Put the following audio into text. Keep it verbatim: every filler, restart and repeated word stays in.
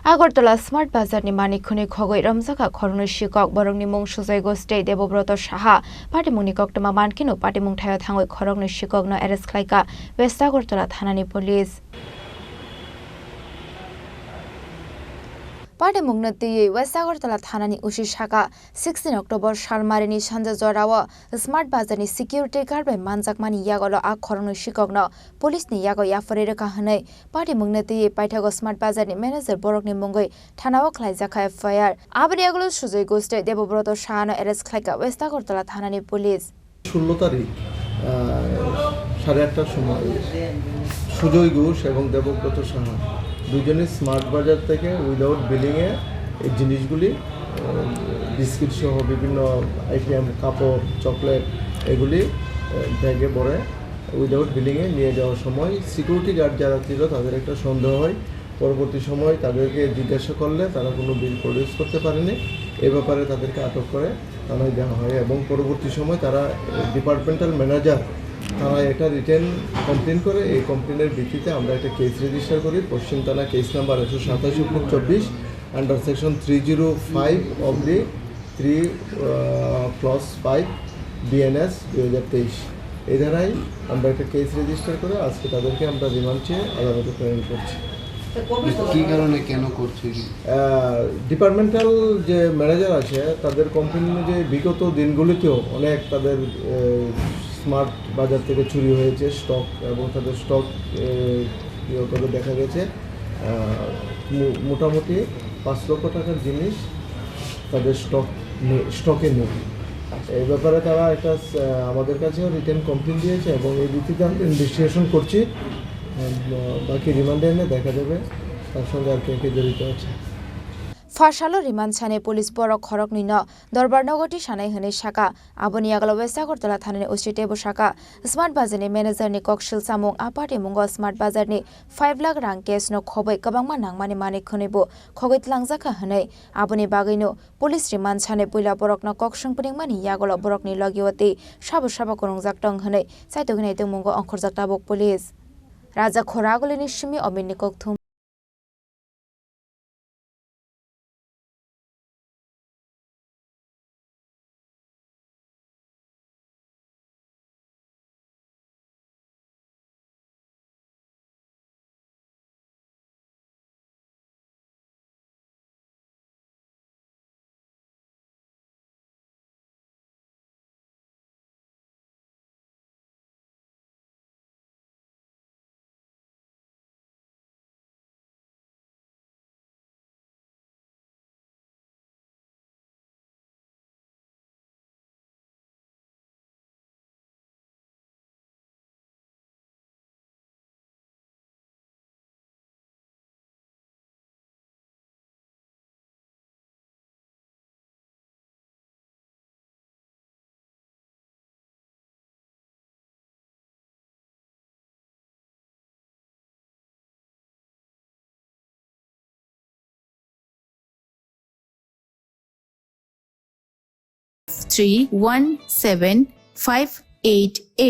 Agartala Smart Bazar ni manik khwnwi khogwi romjakha khoroknwi sikok, borokni mung Sujoy Guste, Debobroto Saha. Patimungni koktwma mankhe no patimung thaio thangwi khoroknwi sikokno arrest khlaikha West Agartala thanani police. Patimungno twiwi West Agartala thanani O C sakha, sixteen October salmarini sanja jorao Smart Bazar ni security guard bai manjakmani yagulo a khoroknwi sikokno police ni yago yapharwi rwkha hwnwi patimungno twiwi paithago Smart Bazar ni manager borokni mungwi thanao khlaijakha F I R. Aboni yagulo Sujoy Guste, Debobroto Sahano arrest khlaikha West Agartala thanani police. ষোলো তারিখ, আহ, সাড়ে আটটার সময় সুজয় ঘোষ এবং দেবব্রত সাহা দুজনে স্মার্ট বাজার থেকে উইদাউট বিলিংয়ে এই জিনিসগুলি, আহ, বিস্কিট সহ বিভিন্ন আইটেম, কাপড়, চকলেট, এগুলি, আহ, ব্যাগে ভরে উইদাউট বিলিংয়ে নিয়ে যাওয়ার সময় সিকিউরিটি গার্ড যারা ছিল, তাদের একটা সন্দেহ হয়। পরবর্তী সময় তাদেরকে জিজ্ঞাসা করলে তারা কোনো বিল প্রডিউস করতে পারেনি। এ ব্যাপারে তাদেরকে আটক করে থানায় দেওয়া হয় এবং পরবর্তী সময় তারা, এ, ডিপার্টমেন্টাল ম্যানেজার থানায় একটা রিটেন কমপ্লেন করে। এই কমপ্লেনের ভিত্তিতে আমরা একটা কেস রেজিস্টার করি পশ্চিম থানা, কেস নাম্বার একশো সাতাশ অব্লিক চব্বিশ, under section three zero five oblique three, ah, clause five BNS দুই হাজার তেইশ। এই ধারায় আমরা একটা কেস রেজিস্টার করে আজকে তাদেরকে আমরা রিমান্ড চেয়ে আদালতে প্রেরণ করছি। কি কারণে, কেন করছে কি? আহ, ডিপার্টমেন্টাল যে ম্যানেজার আছে, তাদের কমপ্লেন অনুযায়ী বিগত দিনগুলিতেও অনেক তাদের, আহ, স্মার্ট বাজার থেকে চুরি হয়েছে স্টক এবং তাদের স্টক, আহ, ইয়ে করে দেখা গেছে, আহ, মো-, মোটামুটি পাঁচ লক্ষ টাকার জিনিস তাদের স্টক নেই, স্টকে নেই। এই ব্যাপারে তারা একটা, আহ, আমাদের কাছেও রিটেন কমপ্লেন দিয়েছে এবং এই ভিত্তিতে আমরা ইনভেস্টিগেশন করছি। আহ, বাকি রিমান্ডে এনে দেখা যাবে তার সঙ্গে আর কে কে জড়িত আছে। Phasalo rimani sani police borok khoroknwino dorbar nogo tisanai hwnwi sakha. Aboni yagulo West Agartala thanani O C teibo sakha, Smart Bazar ni manager ni kok sil samung a patimungo Smart Bazar ni five lakh rang cash no khobwi kwbangma nangmani manwi khwnwi bo khogwi tlangjak kha hwnwi. Aboni bagwino police rimani sani puila borokno kok swngpringmani yagulo borokni logio tei sabo sabo kwrwngjak tong hwnwi chaitogwi nai tongmungo ongkhorjak tabuk police. Raja Khoragulini simi Ominni kokthum. Three one seven five eight eight.